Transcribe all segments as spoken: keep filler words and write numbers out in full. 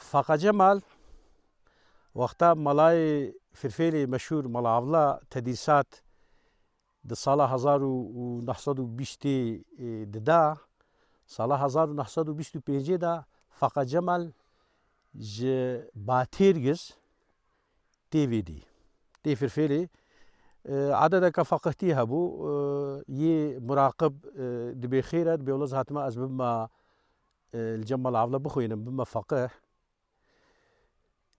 Faqa Cemal, wexta malayê Firfêlê meşhûr Mala Avla tedrîsat di sala hezar û neh sed û bîstê dida, sala hezar û neh sed û bîst û pêncê de Faqa Cemal ji Batêrgiz tê vê dî, tê Firfêlê. E, ededeke feqihtî hebû, e, yê muraqib, e, dibê xêr e, dibê wele ez hatime ez bibime, e, li cem Mala Avla bixwînim, bibime feqih.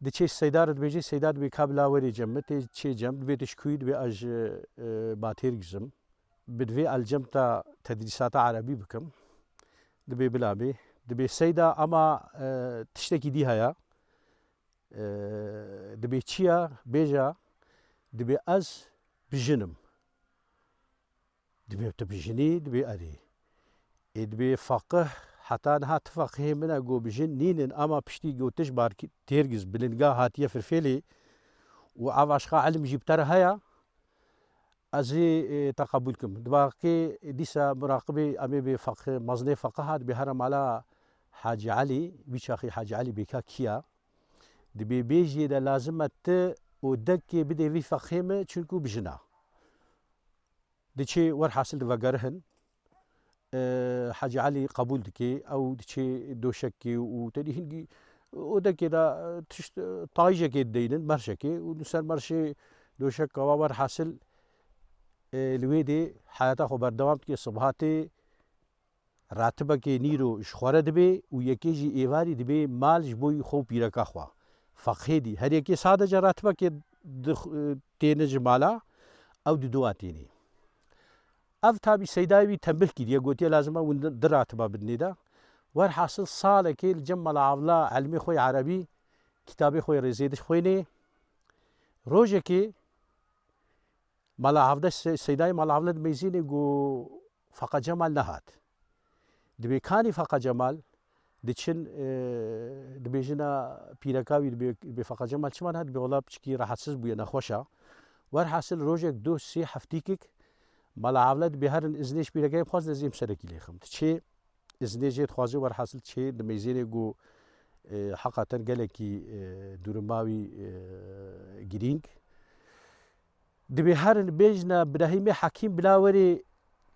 Diçê Seyda re dibêjê, Seyda dibê ka bila werê cem min, tê çê cem, dibê tu ji kûyî, dibê ez ji, e, Batêrgiz im. Bi divê el cem te tedrîsata erebî bikim. Dibê bila bê. Dibê Seyda ama, e, tiştekî dî heye. E, dibê çi ye? Bêje, dibê ez bijin im. Dibê tu bijinî, dibê erê. Ê dibê feqih, heta niha ti feqihê min e ku bijin nînin, ama piştî ku tu ji Batêrgiz bilinga hatiye Firfêlê û ev aşqa ilim jî bi te re heye, ez ê, e, te qebûl kim. Di baqê dîsa muraqibê em ê bê feqih, mezinê feqih hat, dibê here mala Hacî Elî, wî çaxî Hacî Elî bêka kî ye? Dibê bêjiyê de lazim e tu odekê bidê vî feqihê min, çunku bijin e. Diçê werhasil divegerihin. E, Hacî Elî qebûl dike, ew diçê doşekê û tenê hingî odekê de, e, tişt, e, tayîjekê dideynin, merşekê û li ser merşê doşeka wa werhasil, e, li wê dê heyata xwe berdewam dike, sibha tê ratibekê nîro ji xwe re dibê û yekê jî êvarî dibê mal ji bo xwe û pîreka xwe. Feqhê dî. Her yekê sadece ratibekê dix-, têne ji mala, ew didoa tênê. Ev tabî Seydayê wî tembih kiriye, gotiye lazim e hûn di ratiba bidinê de. Werhasil salekê li cem Mala Avla ilmê xwe yê erebî, kitabê xwe yê rêzê dixwênê. Rojekê Mala Avla, Se-, Seydayê Mala Avla dimeyzînê ku Faqa Cemal nehat. Dibê kanî Faqa Cemal, diçin, e, dibêjin a pîreka wî dibê, dibê Faqa Cemal çima nehat? Dibê wela piçikî rehetsiz bûye, nexweş a. Werhasil rojek du sê heftîkik Mala Avla dibê herin iznê ji pîreka wî bixwazin ez ê hemserekî lê xim. Diçê iznê jê dixwaze, werhasil çê dimeyzênê ku, e, heqaten gelekî, e, duruma wî, e, girîng. Dibê herin bêjne Birahîmê Hekîm bila werê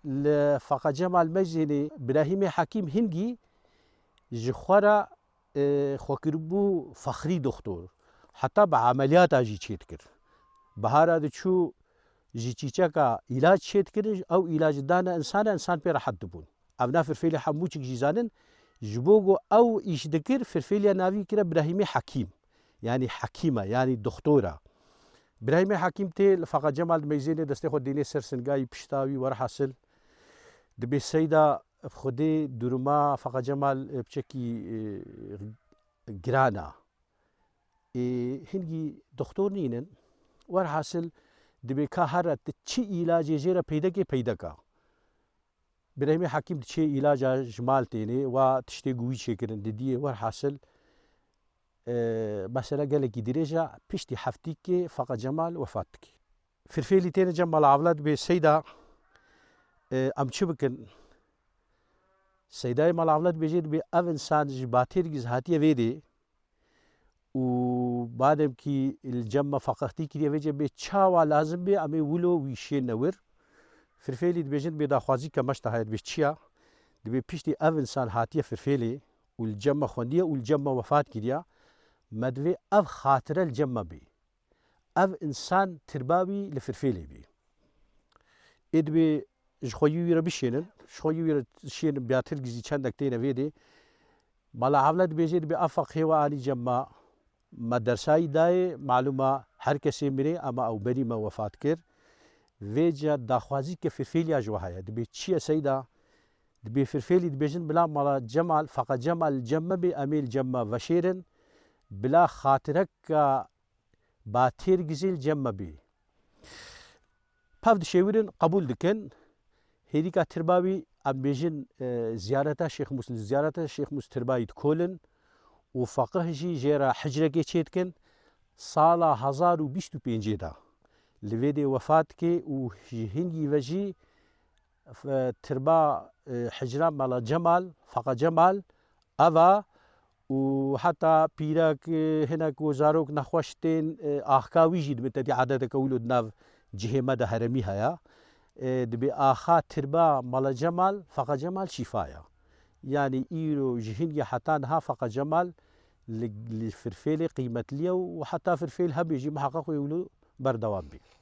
li Faqa Cemal mejênê. Birahîmê Hekîm hingî ji xwe re, e, xwe kiribû fexrî doxtor. Heta bi emeliyata jî çêdikir. Bihara diçû ji çîçeka îlac çêdikirin, ew îlac dane însan e, însan pê rehet dibûn. Ev na Firfêlê hemû çik jî zanin, ji bo ku ew îş dikir, Firfêliya navî kire Birahîmê Hekîm. Yanî hekîm e, yanî doxtor e. Birahîmê Hekîm tê li Faqa Cemal dimeyzênê, destê xwe dînê ser singayî pişta wî, werhasil. Dibê Seyda, Xwedê duruma Faqa Cemal, e, piçekî, e, giran e. Ê, hingî doxtor nînin. Werhasil dibê ka here tu çi îlacê jê re peydekê, peydeka. Birahîmê Hekîm diçê îlaca ji mal tênê, wa tiştê ku wî çêkirin didiyê. Werhasil, e, mesela gelekî dirêj e, piştî heftîkê Faqa Cemal wefat dike. Firfêlî têne cem Mala Avla dibê Seyda, e, em çi bikin? Seydayê Mala Avla dibêje, dibê ev însan ji Batêrgiz hatiye vê dê û bademkî li cem me feqehtî kiriye, vêce bê çawa lazim bê em ê wilo wî şêne wir. Firfêlî dibêjin, dibê daxwazî ke me ji te heye. Dibê çi ya? Dibê piştî ev însan hatiye Firfêlê û li cem me xwendiye û li cem me wefat kiriya, me divê ev xatire li cem me bê. Ev însan tirba wî li Firfêlê bî. Ê dibê ji xwe yî wî re bişênin, ji xwe yî wî re şênin, Batêrgizî çendek têne vê dê. Mala Avla dibêje, dibê ev feqhê we anî cem me, me dersayî dayê, malûm e her kesê mirê, ama ew berî me wefat kir. Vêca daxwazî ke Firfêliya ji we heye. Dibê çi ye Seyda? Dibê Firfêlî dibêjin bila Mala Cemal, Faqa Cemal li cem me bê, em ê li cem me veşêrin. Bila xatireka Batêrgizê li cem me bê. Pev dişêwirin, qebûl dikin. Hêdîka tirba wî, em bêjin, e, ziyareta Şêx Mûs, li ziyareta Şêx Mûs tirbayî dikolin û feqih jî jê re hicrekê çêdikin. Sala hezar û bîst û pêncê de li vê dê wefat dike û ji hingî ve jî, e, tirba, e, hicra Mala Cemal, Faqa Cemal, ev a û heta pîrek, e, hinek û zarok nexweş tên, e, axka wî jî dibin, tedî adeteke wilo di nav cihê me de heremî heye. E, dibê axa tirba Mala Cemal, Feqa Cemal şîfa ye. Yanî îro ji hingê heta niha Feqa Cemal li, li Firfêlê qîmetli ye û heta Firfêl hebe jî miheqeq wê wilo berdewam bî.